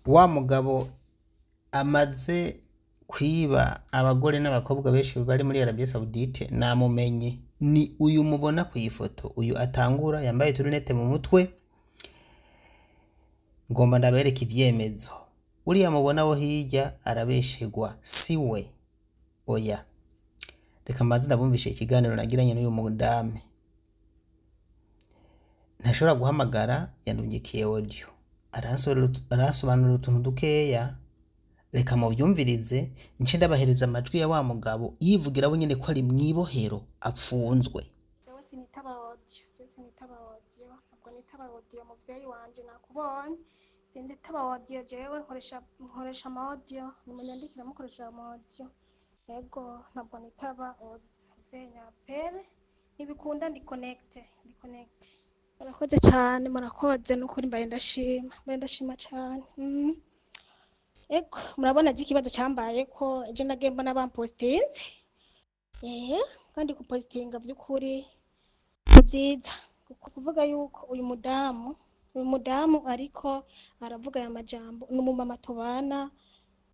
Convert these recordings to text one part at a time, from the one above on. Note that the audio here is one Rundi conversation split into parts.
Wa mugabo amaze kwiba abagore n'abakobwa benshi bari muri Arabie Saoudite namumenye. Ni uyu mubona kw'ifoto, uyu atangura yambaye uturunete mu mutwe. Ngomba ndabereka ivyemezo. Uriya mubona wo hirya arabeshegwa, siwe, oya. Reka mbanze ndabumvishe ikiganiro nagiranye n'uyu mudame. Ntashobora guhamagara, yandungikiye audio, aransobanurira utuntu dukeya. Reka muvyumvirize, nce ndabahereza amajwi ya wa mugabo yivugira we nyene ko ari mw'ibohero apfunzwe. Jewe sinitaba audio, jewe sinitaba audio, ntabwo nitaba audio. Muvyeyi wanje nakubonye, sinditaba audio. Jewe nkoresha ama audio, nimunyandikira mukoresha ama audio. Ego, ntabwo nitaba audio. Muvyeyi nyapere ntibikunda, ndi connect, ndi connect. Murakoze cyane, murakoze nukuri, mbaye ndashima, mbaye ndashima cyane. Ego, murabona je ikibazo cyambaye ko ejo nagiye mbona bampostinze, kandi kupostinga by'ukuri ni byiza, kuko kuvuga yuko uyu mudamu ariko aravuga aya majambo ni umumama tubana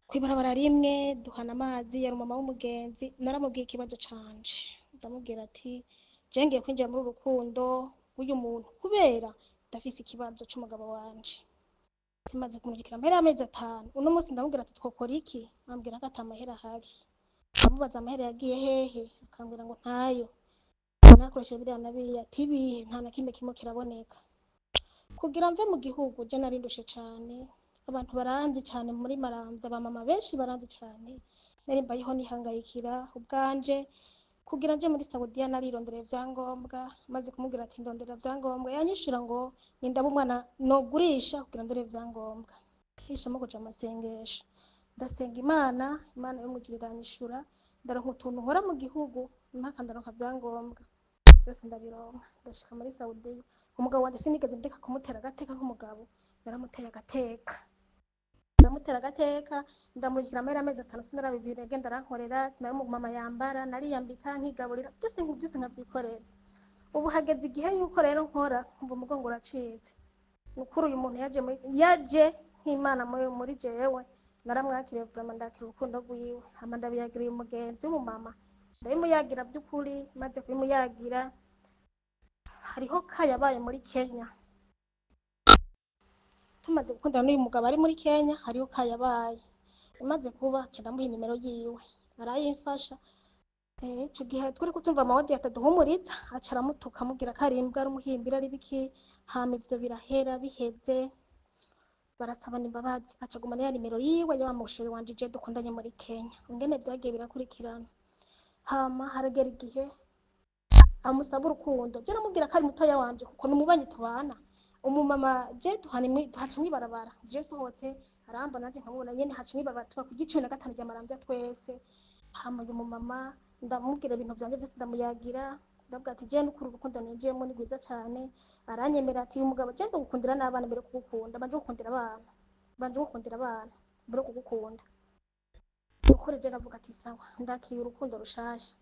kw'ibarabara rimwe, duhana amazi, yari umumama w'umugenzi. Naramubwiye ikibazo canje, ndamubwira ati: "Je ngiye kwinjira muri uru rukundo rw'uyu muntu kubera ndafise ikibazo c'umugabo wanje." Tumaze kumurikira amahera y'amezi 5. Uno munsi ndamubwira ati: "Twokora iki?" Ambwira ko ata mahera ahari. Ndamubaza amahera yagiye hehe, akambwira ngo ntayo nakoresheje, biriya na biriya, ati ibihe nta na kimwe kimwe kiraboneka. Kugira mve mu gihugu, je narindushe cane, abantu baranzi cane muri Maramvya, abamama benshi baranzi cane. Nari mbayeho nihangayikira ubwanje. Kugira nje muri Saudiya narirondereye ivyangombwa. Maze kumubwira ati: "Ndondera vyangombwa," yanyishura ngo nindaba umwana nogurisha kugira ndore ivyangombwa. Hishamo kuja mu masengesho, ndasenga Imana, Imana yo mw'ijuru iranyishura, ndaronka utuntu nkora mu gihugu mpaka ndaronka vyangombwa vyose, ndabironka, ndashika muri Saudiya. Umugabo wanje sinigeze ndeka kumutera agateka nk'umugabo, naramuteye agateka, ndamutera agateka, ndamurikira amahera amezi 5, sinarabibiri agenda arankorera. Sinari umumama yambara, nariyambika, nkigaburira, byose byose nkavyikorera. Ubu hageze igihe yuko rero nkora nkumva umugongo uracitse. Ni ukuri, uyu muntu yaje yaje nk'Imana muri jewe. Naramwakiriye vraiment, ndakira urukundo rwiwe, hama ndabiyagiriye umugenzi w'umumama, ndabimuyagira by'ukuri. Maze kubimuyagira, hariho ka yabaye muri Kenya. Tumaze gukundana n'uyu mugabo ari muri Kenya, hariho ka yabaye imaze kuba, nca ndamuha inimero yiwe, arayimfasha. Ico gihe twari kutumva amawodi ataduhumuriza, aca aramutuka, amubwira ko ari imbwa, ari umuhimbira, ari biki. Hama ivyo birahera, biheze barasabana imbabazi, aca agumana ya nimero yiwe ya wa mu chéri wanje je dukundanye muri Kenya. Ingene vyagiye birakurikirana, hama haragera igihe amusaba urukundo. Je namubwira ko ari mutoya wanje kuko ni umubanyi tubana, umumama je duhana duhaca mw'ibarabara. Je nsohotse arambona, nanje nkamubona nyene, haca mw'ibarabara, tuba ku 15 rya Maramvya twese. Hama uyu mumama ndamubwira ibintu vyanje vyose, ndamuyagira, ndavuga ati: "Je nukuri urukundo ninjiyemwo ni rwiza cane." Aranyemera ati: "Uyu mugabo je nzogukundira n'abana mbere yo kugukunda, mbanje gukundira abana, mbanje gukundira abana mbere yo kugukunda." Nukuri je ndavuga ati: "Sawa, ndakiriye urukundo rushasha."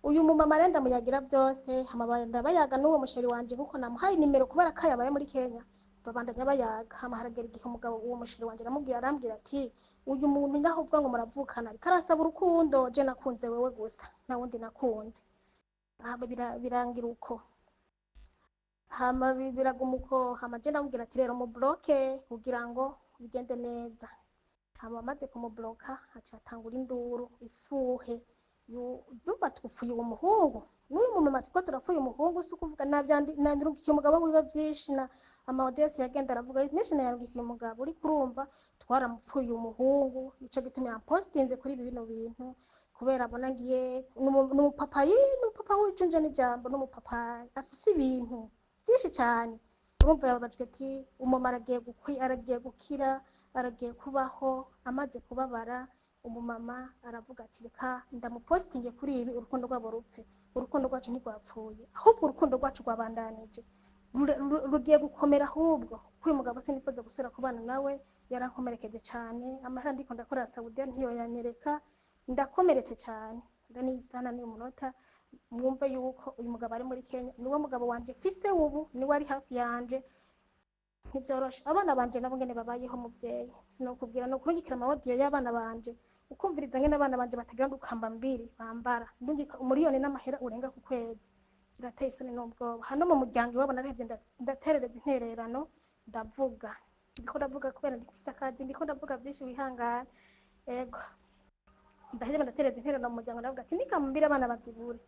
Uyu mumama rero ndamuyagira vyose, hama ndabayaga n'uwo mu chéri wanje kuko namuhaye nimero kubera ko yabaye muri Kenya, babandanya bayaga. Hama haragera igihe umugabo, uwo mu chéri wanje aramubwira, arambwira ati: "Uyu muntu naho uvuga ngo muravukana, ariko arasaba urukundo, je nakunze wewe gusa, nta wundi nakunze." Hama birangira uko, hama biraguma uko. Hama je ndamubwira ati: "Rero mubloke kugira ngo bigende neza." Hama amaze kumubloka, aca atangura induru, ifuhe. Yumva twupfuye uwo muhungu n'uyu mumama, turiko turapfuye umuhungu. Si ukuvuga nabirungikiye umugabo wiwe vyinshi, na ama audience yagenda aravuga menshi, nayarungikiye umugabo. Uriko urumva twaramupfuye umuhungu, nico gituma yampostinze kuri ibi bino bintu, kubera abona ngiye n'umupapa, n'umupapa w'ijunje n'ijambo, n'umupapa afise ibintu vyinshi cane. Urumva yababajwe ati: "Umumama aragiye gukira, aragiye kubaho." Amaze kubabara, umumama aravuga ati: "Reka ndamupostinge kuri ibi, urukundo rwabo rupfe." Urukundo rwacu ntirwapfuye, ahubwo urukundo rwacu rwabandanije, rugiye gukomera ahubwo, kuko uyu mugabo sinifuza gusubira kubana nawe, yarankomerekeje cane. Amahera ndiko ndakorera Saudiya ntiyo yanyereka, ndakomeretse cane, ndanisana n'uyu munota. Mwumve yuko uyu mugabo ari muri Kenya, niwe mugabo wanje mfise ubu, niwe ari hafi yanje. Ntivyoroshe. Abana banje nabo ngene babayeho muvyeyi, sinokubwira. No kurungikira ama audio y'abana banje, ukumviriza ngene abana banje batagira n'udukamba mbiri bambara. Ndungika umuriyoni n'amahera urenga ku kwezi, birateye isoni n'ubwoba. Hano mu muryango iwabo narahevye ndaterereza intererano. Ndavuga, ndiko ndavuga kubera ndifise akazi, ndiko ndavuga vyinshi, wihangane. Ego, ndahevye ndatereza intererano mu muryango, ndavuga ati nikambira abana bazibure.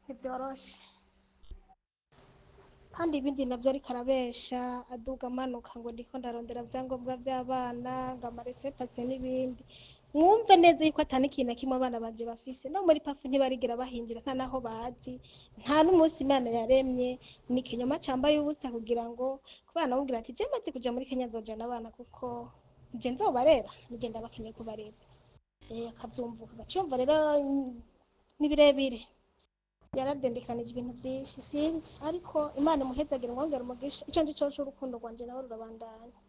Ntivyoroshe. Kandi ibindi navyo ariko arabesha, aduga amanuka ngo ndiko ndarondera vyangombwa vy'abana, ngo ama laissez-passer n'ibindi. Mwumve neza yuko ata n'ikintu na kimwe abana banje bafise. No muri PAF ntibarigera bahinjira, nta naho bazi, nta n'umunsi Imana yaremye. Ni ikinyoma cambaye ubusa kugira ngo kubera namubwira ati je maze kuja muri Kenya nzojana abana, kuko je nzobarera, nije ndabakeneye kubarera. Akavyumva agacumva rero, ni birebire, yaradendekanije ibintu vyinshi, sinzi. Ariko Imana imuhezagire, mwongere umugisha. Ico nzi coco, urukundo rwanje nawe rurabandanya.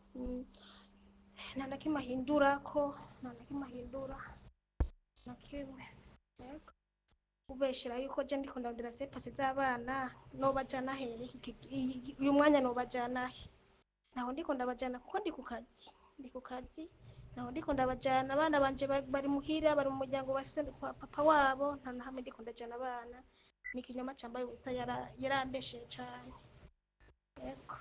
Nta na kimwe ahindura ko, nta na kimwe ahindura, na kimwe. Yego. Ubeshera yuko je ndiko ndondera laissez-passer z'abana, nobajana hehe? Uyu mwanya nobajana he? Ntaho ndiko ndabajana, kuko ndi ku kazi, ndi ku kazi. Ntaho ndiko ndabajana. Abana banje bari muhira, bari mu muryango wa kwa papa wabo. Nta na hamwe ndiko ndajana abana. Ni ikinyoma cambaye ubusa, yarambesheye cane. Yego.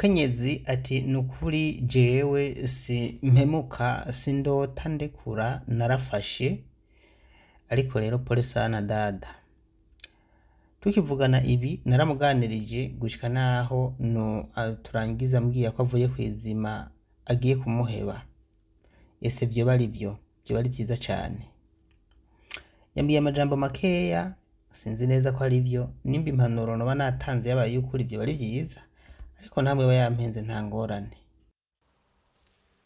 Kenyezi ati nukuri jewe si mpemuka, sindota ndekura, narafashe. Ariko rero pole sana dada. Tukivugana ibi naramuganirije gushika naho no turangiza ambwiye ko avuye kwizima, agiye kumuheba. Ese vyoba ari vyo? Vyoba ari vyiza cane. Yambwiye amajambo makeya, sinzi neza ko ari vyo. Nimba impanuro noba natanze yabaye y'ukuri, vyoba ari vyiza, ariko ntamwe aba yampenze, nta ngorane.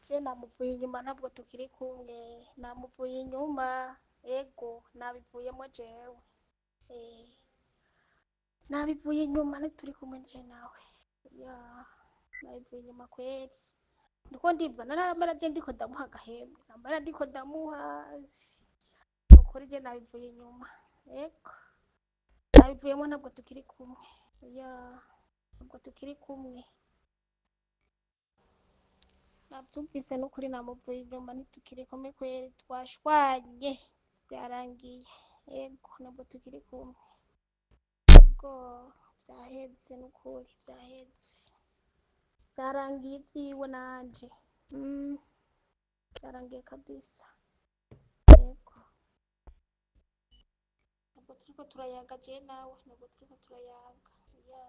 Je namuvuye inyuma, ntabwo tukiri kumwe, namuvuye inyuma. Ego, nabivuyemo jewe. Nabivuye inyuma, ntituri kumwe je nawe. Ya, nabivuye inyuma kweri. Ndiko ndibwa naramara je ndiko ndamuha agahembwe, namara ndiko ndamuha. Nukuri je nabivuye inyuma. Ego, nabivuyemo, ntabwo tukiri kumwe. Ya, ntabwo tukiri kumwe. Nabyumvise n'ukuri, namuvuye inyuma, ntitukiri kumwe kweri, twashwanye, byarangiye. Yego, ntabwo tukiri kumwe. Yego, byaheze n'ukuri, byaheze, byarangiye ibyiwe nanje. Byarangiye kabisa. Yego, ntabwo turiko turayaga je nawe, ntabwo turiko turayaga. Ya,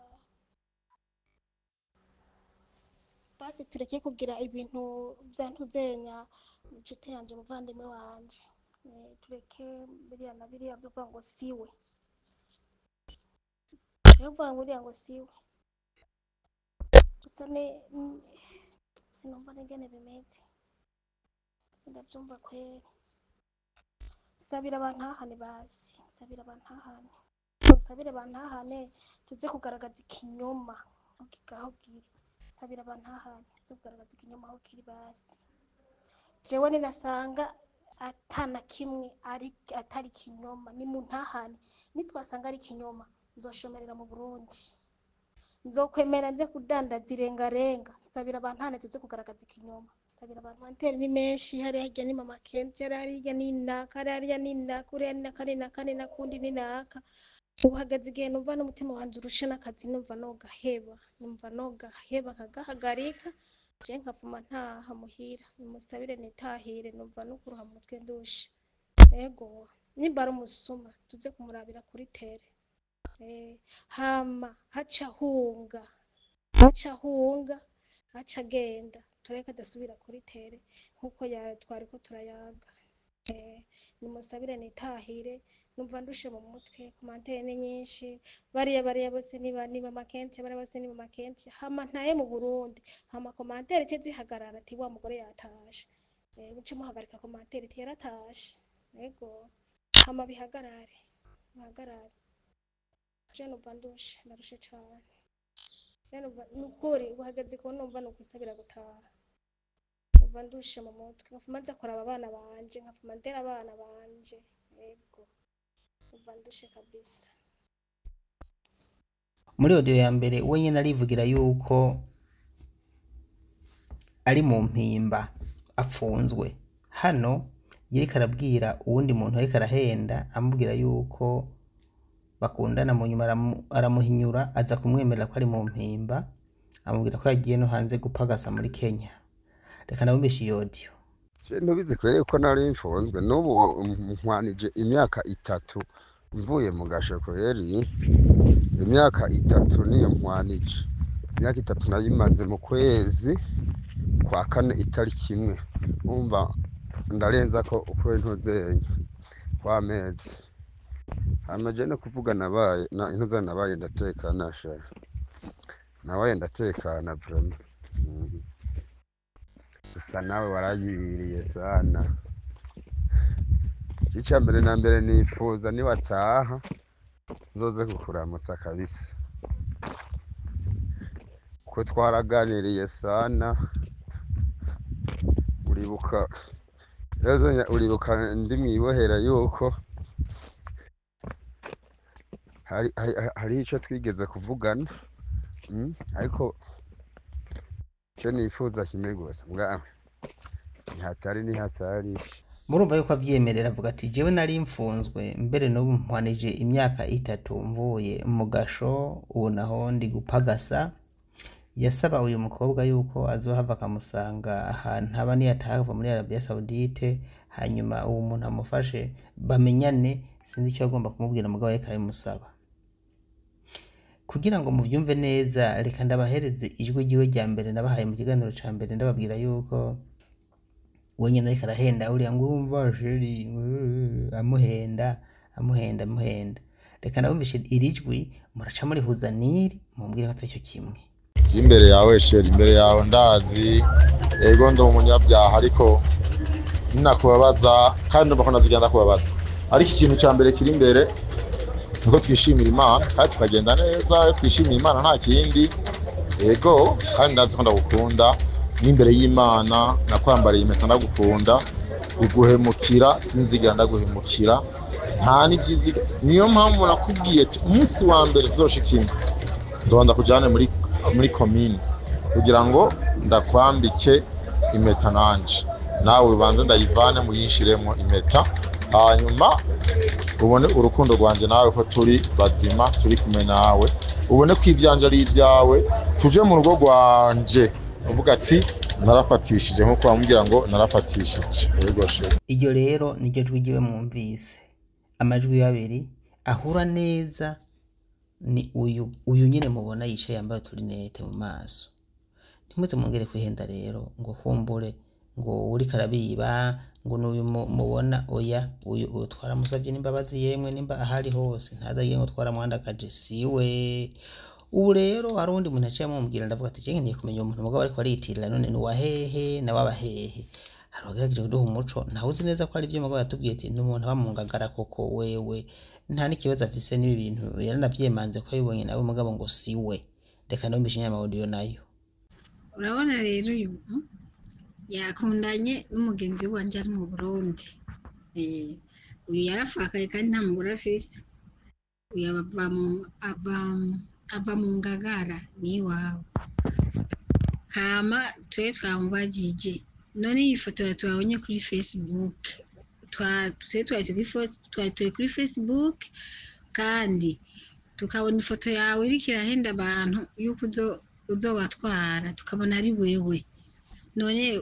basi tureke kugira ibintu vya ntuzenya, inshuti yanje, umuvandimwe wanje. Tureke biriya na biriya byo kuvuga ngo siwe, tureke kuvuga ngo uriya ngo siwe. Gusa sinumva n'ingene bimeze, sindavyumva kweri. Sabira abantahane, basi sabira abantahane, usabire abantahane, tuze kugaragaza ikinyoma aho kiri. Sabira abantahane, tuze kugaragaza ikinyoma aho kiri. Basi jewe ninasanga atana kimwe ari atari kinyoma, ni muntahane. Nitwasanga ari kinyoma, nzoshomerera mu Burundi, nzokwemera nze kudandaza irengarenga. Sabira abantahane, tuze kugaragaza ikinyoma. Sabira abantu anteri ni menshi hariya hirya, ni mama Kenshi hariya hirya, ni naka hariya hirya, ni naka uriya, ni naka, ni naka, ni nakundi, ni naka. Ubu hageze igihe numva n'umutima wanje urushe n'akazi, numva nogaheba, numva nogaheba nkagahagarika, je nkavuma ntaha muhira. Nimusabire nitahire, numva no kuruha mu mutwe, ndushe. Ego, nimba ari umusuma, tuze kumurabira kuri tere. Hama haca hunga, haca hunga, haca agenda, tureke adasubira kuri tere nkuko twariko turayaga. Nimusabire nitahire, numva ndushe mu mutwe. Commentaires ni nyinshi, bariya bariya bose niba niba makenshi, bariya bose niba makenshi. Hama ntaye mu Burundi, hama commentaires ce zihagarara, ati wa mugore yatashe. Muce muhagarika commentaires, ati yaratashe. Ego, hama bihagarare, bihagarare. Je numva ndushe, ndarushe cane. Je numva nukuri ubu hageze ko numva nukwisabira gutaha. Numva ndushe mu mutwe, nkafuma nza kuraba abana banje, nkafuma ndera abana banje. Ego, numva ndushe kabisa. Muri audio ya mbere we nyene arivugira yuko ari mu mpimba apfunzwe. Hano yariko arabwira uwundi muntu ariko arahenda, amubwira yuko bakundana, mu nyuma aramuhinyura aza kumwemerera ko ari mu mpimba, amubwira ko yagiye no hanze gupagasa muri Kenya. Reka ndabumvishe iyo audio. Je ntubizi kweri ko nari mfunzwe, n'ubu nkwanije imyaka 3 mvuye mu gasho kweri, imyaka 3 niyo nkwanije. Imyaka 3 nayimaze mu kwezi kwa 4 itariki 1. Umva ndarenza ko uko ntuzenya kwa mezi. Hama je no kuvuga nabaye na intuza nabaye ndatekana sha. Nabaye ndatekana vraiment. Gusa nawe warayibiriye sana. Ica mbere na mbere nifuza niwataha nzoze kukuramutsa kabisa, kuko twaraganiriye sana. Uribuka rero, uribuka ndi mwibohera yuko hari ico twigeze kuvugana, ariko ico nifuza kimwe gusa mbwa ni hatari. Murumva yuko avyemerera avuga ati jewe nari mfunzwe mbere n'ubu mpwanije imyaka 3 mvuye mu gasho, ubu naho ndi gupagasa. Yasaba uyu mukobwa yuko azohava akamusanga ahantu aba niyataha kuva muri Arabia Saudite, hanyuma uwo muntu amufashe bamenyane. Sinzi icyo agomba kumubwira mugabo yariko arabimusaba. Kugira ngo muvyumve neza, reka ndabahereze ijwi ryiwe rya mbere nabahaye mu kiganiro ca mbere, ndababwira yuko we nyene ariko arahenda uriya ngo urumva chéri, amuhenda amuhenda amuhenda. Reka ndabumvishe iri jwi, muraca murihuza n'iri mumbwire ko atari cyo kimwe. Imbere yawe chéri, imbere yawe ndazi ego ndi umunyabyaha, ariko ninakubabaza kandi ndumva ko ntazigera ndakubabaza, ariko ikintu ca mbere kiri imbere nuko twishimira Imana kandi tukagenda neza. Iyo twishimiye Imana nta kindi, ego kandi ndazi ko ndagukunda n'imbere y'Imana nakwambariye impeta ndagukunda, kuguhemukira sinzigera ndaguhemukira, nta n'ibyiziga. Niyo mpamvu nakubwiye ati umunsi wa mbere tuzoshika nzoba ndakujane muri komine kugira ngo ndakwambike impeta nanje, nawe ubanze ndayivane muyinshiremo impeta, hanyuma ubone urukundo rwanje nawe ko turi bazima, turi kumwe nawe, ubone ko ibyanje ari ibyawe, tuje mu rugo rwanje uvuga ati narafatishije, nkuko bamubwira ngo narafatishije. Yego chéri. Iryo rero niryo jwi ryiwe mwumvise. Amajwi abiri ahura neza ni uyu nyene mubona yicaye yambaye uturinete mu maso. Ntimuze mwongere kwihenda rero ngo kumbure ngo uriko arabiba ngo n'uyu mubona, oya, uyu twaramusavye n'imbabazi yemwe, nimba ahari hose ntazagiye ngo twaramwandagaje, siwe. Ubu rero hari uwundi muntu yaciye amubwira, ndavuga ati je nkeneye kumenya uwo muntu mugabo ariko ariyitirira, none ni uwahehe nawe abahehe? Hari uwagerageje kuduha umuco, ntawe uzi neza ko ari ivyo, mugabo yatubwiye ati ni umuntu aba mu Ngagara koko, wewe nta n'ikibazo afise n'ibi bintu, yaranavyemanze ko yabibonye nawe, mugabo ngo siwe. Reka ndumvishe inyama audio nayo. Urabona rero uyu yakundanye n'umugenzi wanje ari mu Burundi. Uyu yarafakaye kandi nta mugore afise. Uyu ava mu Ngagara ni iwawe. Hama twe twamubajije, none iyi foto twabonye kuri Facebook, twe twayitoye kuri Facebook, kandi tukabona ifoto yawe iriko irahenda abantu yuko uzobatwara, tukabona ari wewe. None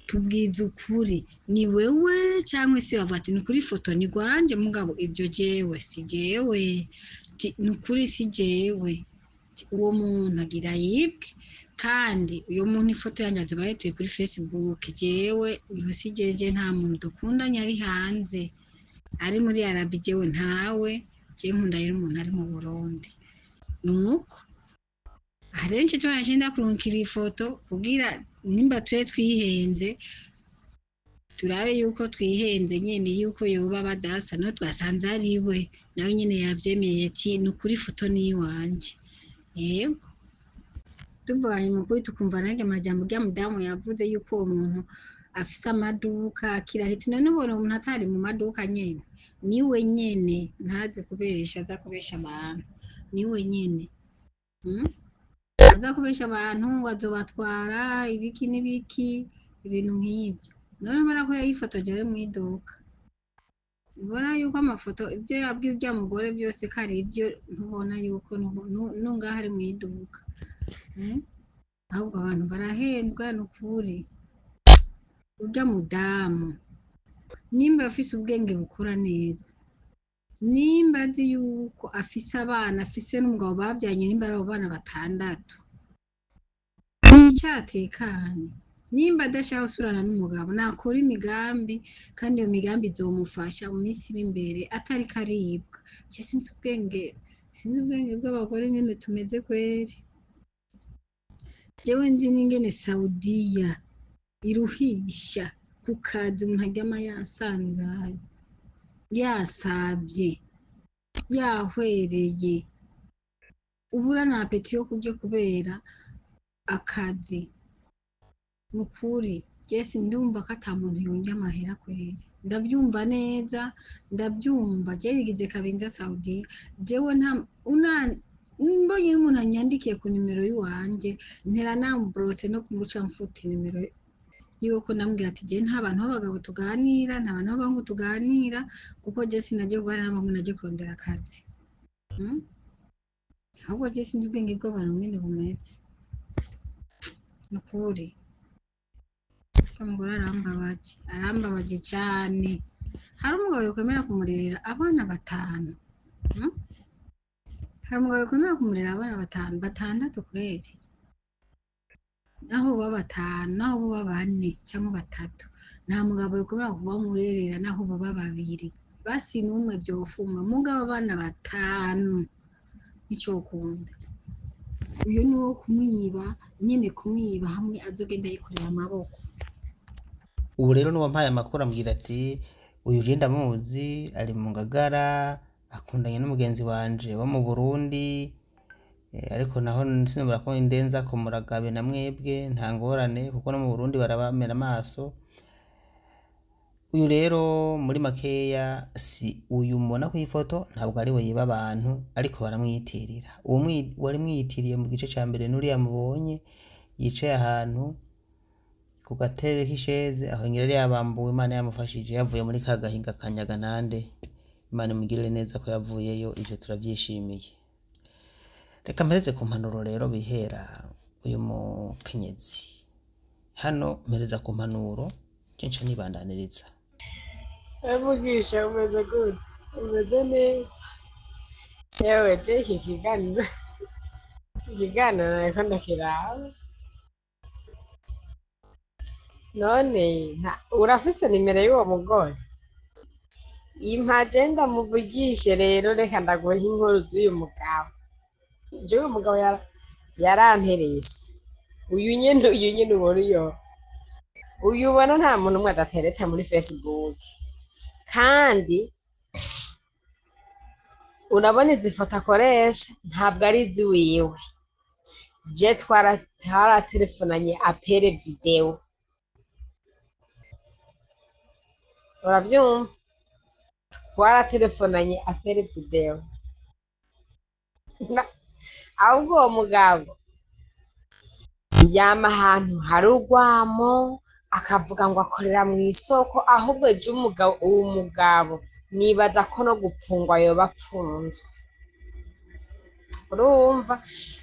tubwize ukuri, ni wewe cyangwa se bavuga ati ni kuri foto ni rwanje, mugabo ibyo jewe si jewe, ni ukuri si jewe. Uwo muntu agira yibwe, kandi uyo muntu ifoto yanjye azoba yayitoye kuri Facebook, jewe uyu si jeje, nta muntu dukundanye ari hanze, ari muri Arabi, jewe ntawe, jewe nkunda rero umuntu ari mu Burundi. Nuko ahenshi twagenda kurungikira ifoto kugira nimba twe twihenze turabe yuko twihenze nyene yuko yoba badasa, no twasanze ari we, nawe nyene yavyemeye ati ni ukuri ifoto ni iwanje. Yego tuvuganye mu kuri tukumva nange amajambo urya mudamu yavuze yuko uwo muntu afise amaduka akirahita, none ubona umuntu atari mu maduka nyene, niwe nyene ntaze kubesha, aza kubesha abantu. Niwe nyene. Aza kubesha abantu ngo azobatwara ibiki n'ibiki, ibintu nk'ivyo. None ubona ko yayifotoje ari mw'iduka. Ubona yuko amafoto ibyo yabwiye urya mugore byose ko ari ibyo, ntubona yuko nungaho ari mw'iduka. Ahubwo abantu barahendwa nukuri. Urya mudamu nimba afise ubwenge bukora neza, nimba azi yuko afise abana, afise n'umugabo bavyanye, nimba ari abo bana batandatu, nticatekanye. Nimba adashaka gusubirana n'umugabo, nakora imigambi, kandi iyo migambi izomufasha mu minsi iri imbere atariko aribwa. Je sinzi ubwenge, sinzi ubwenge bw'abagore ingene tumeze kweri. Jewe nzi n'ingene Saudiya iruhisha ku kazi, umuntu aryama yasanzaye, yasavye, yahwereye, ubura na appétit yo kurya kubera akazi. Nukuri je sindumva ko ata muntu yondya amahera kweri. Ndavyumva neza, ndavyumva. Je rigize kabinza Saudiya, jewe nta una mbonye n'umuntu anyandikiye ku nimero yiwanje, ntera namburotse no kumuca mfuta inimero yiwe, ko namubwira ati je nta bantu b'abagabo tuganira, nta bantu b'abahungu tuganira, kuko je sinaje kuganira n'abahungu, naje kurondera akazi. Ahubwo je sinzi ubwenge bw'abantu ngene bumeze. Nukuri urya mugore arambabaje, arambabaje cane. Hari umugabo yokwemera kumurerera abana batanu? Hari umugabo yokwemera kumurera abana batanu, batandatu kweri? Naho boba batanu, naho boba bane canke batatu, nta mugabo yokwemera kubamurerera, naho boba babiri, basi n'umwe vyofuma, mugabo abana batanu nicokunda. Uyo ni uwo kumwiba nyene, kumwiba hamwe azogenda yikorera amaboko. Ubu rero n'uwampaye amakuru ambwira ati uyu je ndamuzi, ari mu Ngagara, akundanye n'umugenzi wanje wo mu Burundi, ariko naho sinubura ko indenza ko muragabe na mwebwe nta ngorane, kuko no mu Burundi barabamera amaso. Uyu rero muri makeya si uyu mubona kw'ifoto, ntabwo ari we yiba abantu, ariko baramwiyitirira. Uwo wari mwiyitiriye mu gice ca mbere n'uriya mubonye yicaye ahantu ku gatebe k'isheze, aho ngira yari yabambuwe, Imana yamufashije yavuye muri ka gahinga ka Nyaganande. Imana imugirire neza ko yavuyeyo, ivyo turavyishimiye. Reka mpereze ku mpanuro rero bihera uyu mukenyezi hano, mpereza ku mpanuro nca nibandaniriza. Mugisha, umeze gute? Umeze neza? Yewe, je iki kiganiro nariko ndakiraba. None urafise nimero y'uwo mugore? Impa je ndamuvugishe rero, reka ndaguhe inkuru z'uyu mugabo. Jewe uyu mugabo yaramperese. Uyu nyene ubona uyo. Uyu ubona nta muntu umwe adatereta muri Facebook. Kandi urabona izi foto akoresha ntabwo ari iziwiwe. Je twaratelefonanye appel vidéo. Uravyumva? Twaratelefonanye appel vidéo. Ahubwo uwo mugabo yama ahantu hari urwamo, akavuga ngo akorera mw'isoko. Ahubwo ejo umugabo, uwo mugabo nibaza ko no gupfungwa yoba apfunzwe. Urumva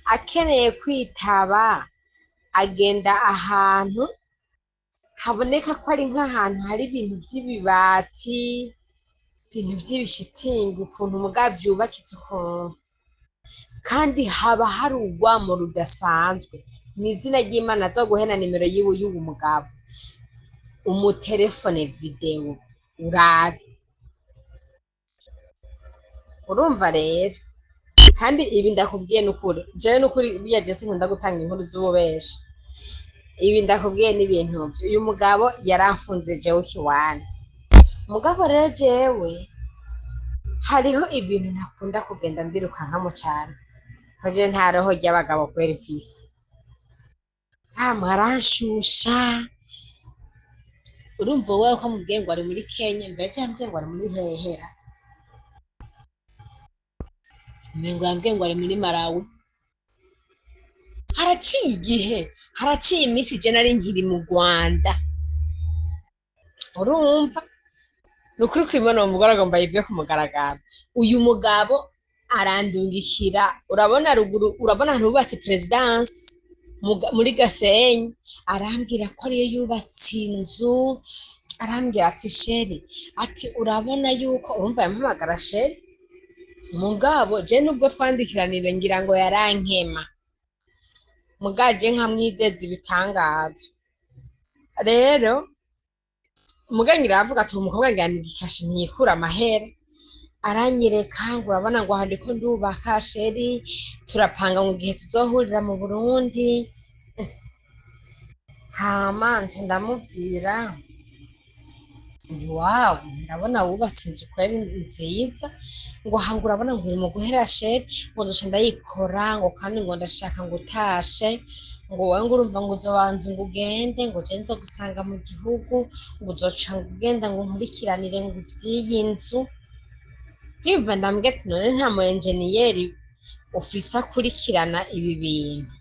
akeneye kwitaba, agenda ahantu haboneka ko ari nk'ahantu hari ibintu vy'ibibati, ibintu vy'ibishitingi ukuntu, mugabo vyubakitse ukuntu, kandi haba hari urwamo rudasanzwe. Mw'izina ry'Imana azoguhe na nimero yiwe y'uwo mugabo, umutelefone vidéo urabe. Urumva rero, kandi ibi ndakubwiye nukuri, jewe nukuri burya je sinkunda gutanga inkuru z'ububeshi. Ibi ndakubwiye n'ibintu vyo uyu mugabo yaramfunze jewe kiwani. Mugabo rero jewe hariho ibintu ntakunda kugenda ndirukankamo cane, ko je nta roho ry'abagabo kweri mfise. Hama aranshusha. Urumva wewe ko amubwiye ngo ari muri Kenya, mbere yambwiye ngo ari muri hehera. Umengo yambwiye ngo ari muri Malawi. Haraciye igihe, haraciye iminsi, je nari nkiri mu Rwanda. Urumva, ni ukuri kw'Imana, uwo mugore agomba yibwe ku mugaragaro. Uyu mugabo arandungikira, urabona ruguru, urabona ahantu hubatse présidence muri Gasenyi, arambwira ko ariyo yubatse inzu. Arambwira ati: "Chérie," ati, "urabona yuko," urumva yampamagara chérie. Mugabo je nubwo twandikiranire, ngira ngo yarankema, muga je nkamwizeza ibitangaza. Rero muga ngira aravuga ati: "Umukobwa ngira ni igikashi, ntiyikura amahera." Aranyereka ngo: "Urabona," ngo, "aha ndiko ndubaka, chérie, turapanga ngo igihe tuzohurira mu Burundi." Hama nca ndamubwira nti: "Wawu, ndabona wubatse inzu kweri nziza." Ngo aha, ngo urabona, ngo uri mu guhera, chérie, ngo nzoca ndayikora, ngo kandi ngo ndashaka ngo utashe, ngo wowe, ngo urumva, ngo uzobanza ngo ugende, ngo je nzogusanga mu gihugu, ngo uzoca ngo ugenda ngo nkurikiranire ngo ivy'iyi nzu. Vyumva, ndambwira ati: "None nta mu enjeniyeri ufise akurikirana ibi bintu?"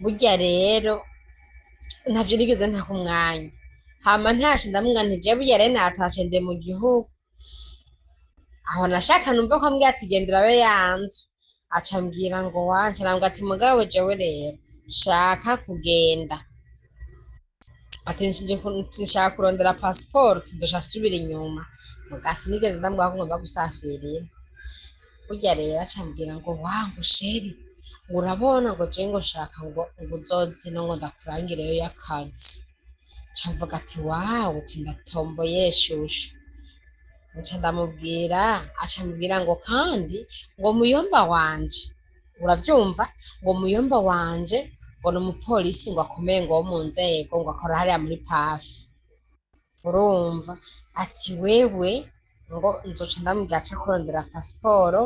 Burya rero ntavyo nigeze ntaha umwanya. Hama ntashe ndamubwira nti: "Jewe burya rero natashe, ndi mu gihugu." Aho nashaka numva ko ambwira ati: "Genda urabe ya nzu." Aca ambwira ngo wanje, arambwira ati: "Mugabo jewe rero shaka kugenda," ati, "nshaka kurondera pasiporo, tuzoca nsubira inyuma." Muga sinigeze ndamubwira ko ngomba gusafirira. Burya rero aca ambwira ngo: "Wangu chérie, urabona," ngo, "je ngo nshaka ngo uzoze ino, ngo ndakurangireyo y'akazi." Nca mvuga ati: "Wawu," ati, "ndatomboye shushu." Nca ndamubwira, aca ambwira ngo kandi ngo muyomba wanje, uravyumva, ngo muyomba wanje ngo ni umupolisi, ngo akomeye, ngo wo mu nzego, ngo akora hariya muri PAF. Urumva, ati: "Wewe," ngo, "nzoca ndamubwira aca kurondera pasiporo,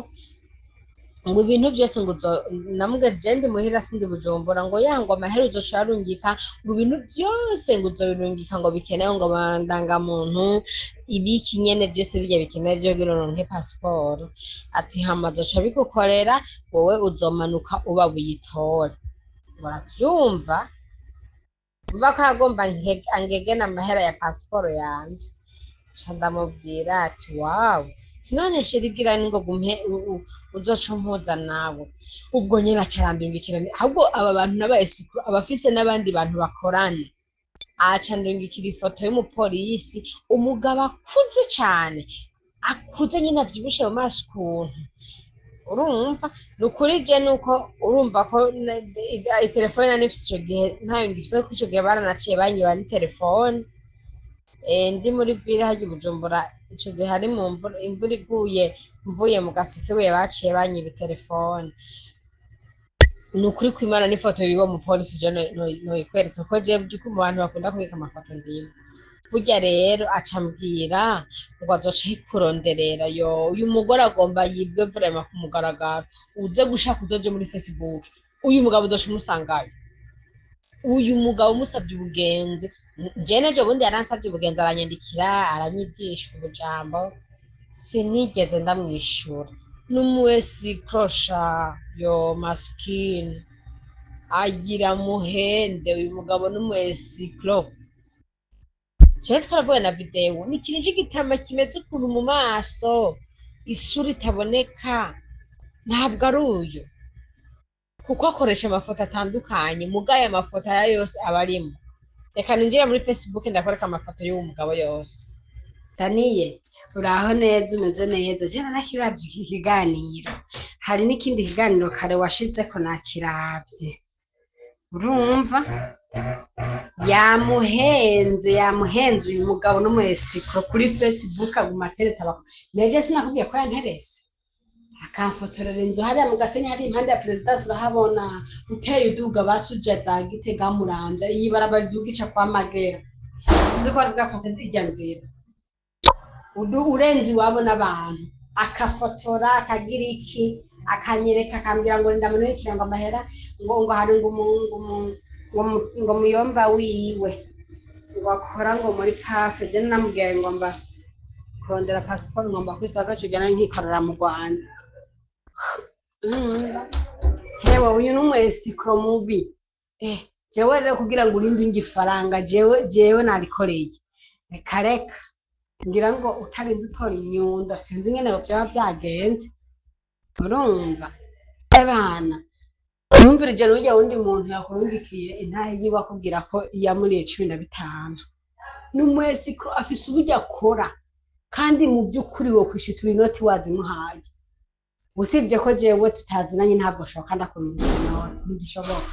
ngo ibintu vyose," ngo uzo, namubwira ati: "Je ndi muhira, sindi Bujumbura." Ngo ya, ngo amahera uzoca arungika, ngo ibintu vyose ngo uzobirungika, ngo bikenewe, ngo amandangamuntu, ibiki nyene vyose birya bikenewe vyo kugira uronke pasiporo. Ati: "Hama azoca abigukorera, wowe uzomanuka uba uyitore." Uravyumva, umva ko yagomba angegene amahera ya pasiporo yanje. Nca ndamubwira ati: "Wawu," ati, "none chérie, bwira ningo gumpe uzoca umpuza nawe." Ubwo nyene aca arandungikira, ahubwo aba bantu n'aba escrocs, abafise n'abandi bantu bakorana. Aca andungikira ifoto y'umupolisi, umugabo akuze cane, akuze nyene, avyibushe mu maso ukuntu. Urumva, ni ukuri je nuko urumva ko itelefone nari nifise ico gihe ntayo ngifise, kuko ico gihe baranaciye banyiba n'itelefone. Ndi muri ville harya i Bujumbura, ico gihe hari mu mvura, imvura iguye, mvuye mu Gasekebuye, baciye banyiba itelefone. Ni ukuri kw'Imana, n'ifoto y'uwo mupolisi je noyikweretse, kuko jewe vy'ukuri mu bantu bakunda kubika amafoto ndimwo. Burya rero aca ambwira ngo azoca ayikuronderera. Yo, uyu mugore agomba yibwe vraiment ku mugaragaro. Uze gushaka, uzoje muri Facebook, uyu mugabo uzoca umusangayo. Uyu mugabo umusavye ubugenzi, je n'ejo bundi yaransavye ubugenzi, aranyandikira, aranyigisha ubujambo, sinigeze ndamwishura. N'umu escroc sha. Yo masikini, agira muhende. Uyu mugabo n'umu escroc. Jewe twaravuye na vidéo, ni ikintu c'igitama kimeze ukuntu mu maso, isura itaboneka. Ntabwo ari uyu, kuko akoresha amafoto atandukanye, muga aya mafoto aya yose aba arimo. Reka ninjire muri Facebook ndakwereka amafoto y'uwo mugabo yose. Daniye, uraho neza, umeze neza? Je narakiravye iki kiganiro, hari n'ikindi kiganiro kare washizeko nakiravye. Urumva, yamuhenze, yamuhenze. Uyu mugabo n'umu escroc. Kuri Facebook aguma atereta. Neje sinakubwiye ko yanterese, akamfotorera inzu hariya mu Gasenyi, hari impande ya présidence, urahabona uteye uduga basuja za Gitega, Muramvya, iyi barabara iduga ica kwa Magera, sinzi ko wari bwafate irya nzira. Urenze iwabo n'abantu, akafotora, akagira iki, akanyereka, akambwira ngo ndamunurikira, ngo amahera, ngo hari ngo muyomba wiwe ngo akora ngo muri PAF. Je namubwiye ngo mba kurondera pasiporo, ngomba kwisaba ko cigana nkikorera mu Rwanda. Hewe uyu ni umu escroc mubi. Jewe rero kugira ngo urinde unge ifaranga, jewe narikoreye, reka reka, ngira ngo utarinze utora inyundo, sinzi ingene vyoba vyagenze. Urumva ebana, numvirije n'urya wundi muntu yakurungikiye intahe yiwe akubwira ko yamuriye 15. Ni umu escroc, afise uburyo akora, kandi mu vy'ukuri wo kwishitura inoti wazimuhaye. Usibye ko jewe tutazinanye, ntabwo shoka ndakurungikira inoti, ntigishoboka.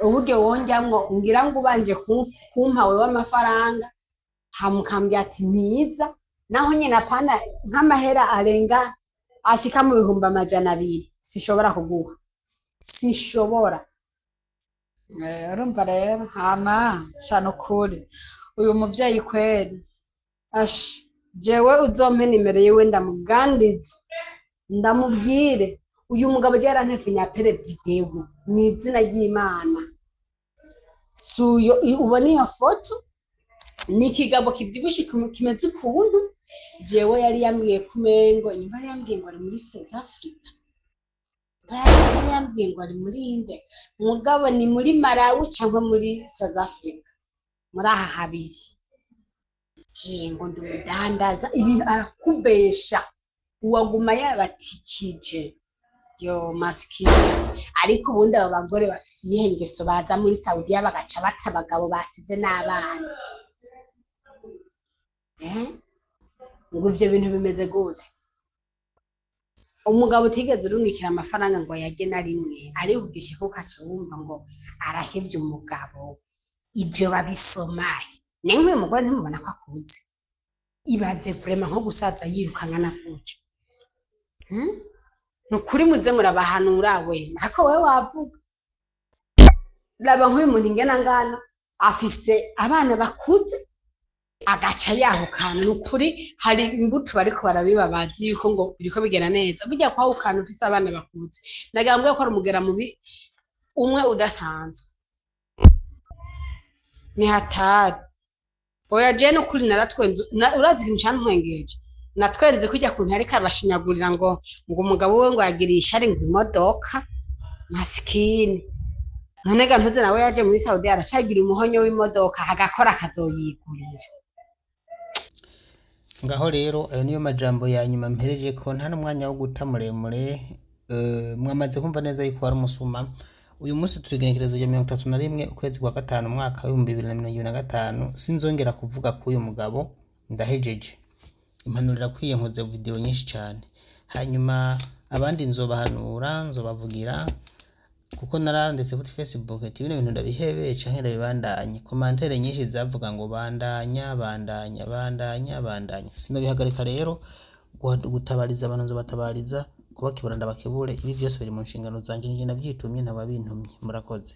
Uburyo wonjamwo, ngira ngo ubanje kumpa wewe amafaranga, hama ukambwira ati ntiza, naho nyene apana nk'amahera arenga ashika mu 200,000, sishobora kuguha, sishobora. Urumva rero, hama sha nukuri uyu muvyeyi kweri, ash, jewe uzompe nimero yiwe ndamugandize, ndamubwire uyu mugabo je yarantefunye appel vidéo mw'izina ry'Imana. Suyo ubona iyo foto ni ikigabo kivyibushe kimeze ukuntu. Jewe yari yambwiye kumengo inyuma, yari yambwiye ngo ari muri South Africa, yari yambwiye ngo ari muri inde, mugabo ni muri Malawi cyangwa muri South Africa, muri aha habiri. Ngo ndi umudandaza, ibintu arakubesha, uwaguma yabatikije yo masikini. Ariko ubundi abo bagore bafise iyihe ngeso, baza muri Saudiya bagaca bata abagabo basize n'abana? Eh? Ngo ivyo bintu bimeze gute? Umugabo utigeze urungikira amafaranga ngo ayarye na rimwe, arihugisha ko ukaca wumva ngo arahevye umugabo, ivyo babisomahe? Ne nk'uyu mugore ntimubona ko akuze? Ibaze vraiment nko gusaza yirukanga na gutyo. Ni ukuri muze murabahanura we, ariko wewe wavuga, raba nk'uyu muntu ingena ngana, afise abana bakuze, agaca yahukana. Ni ukuri hari imbuto bariko barabiba, bazi yuko ngo biriko bigenda neza. Burya kwahukana ufise abana bakuze, nagira ngo ko ari umugera mubi umwe udasanzwe, ni hatari. Oya, je nukuri naratwenze. Urazi ikintu cantwengeje? Natwenze kujya kuntu ariko abashinyagurira ngo umugabo we ngo yagiriye ishari ngo imodoka. Masikini, none ga ntuze nawe yaje muri Saudi aracagira umuhonyo w'imodoka, agakora akazoyigurira. Ngaho rero ayo niyo majambo ya nyuma mpereje ko nta n'umwanya wo guta muremure. Mwamaze kumva neza yuko wari umusuma. Uyu munsi turi igenekerezo rya 31 ukwezi kwa gatanu umwaka w'2025. Sinzongera kuvuga k'uyu mugabo, ndahejeje. Impanuro irakwiye, nkoze video nyinshi cyane. Hanyuma abandi nzobahanura, nzobavugira, kuko naranditse kuri Facebook ati bino bintu ndabihebe canke ndabibandanye. Commentaires nyinshi zavuga ngo bandanya, bandanya, bandanya, bandanya. Sinobihagarika rero. Gutabariza abantu nzobatabariza, kubakebura ndabakebure. Ibi vyose biri mu nshingano zanje, nije navyitumye, ntababintumye. Murakoze.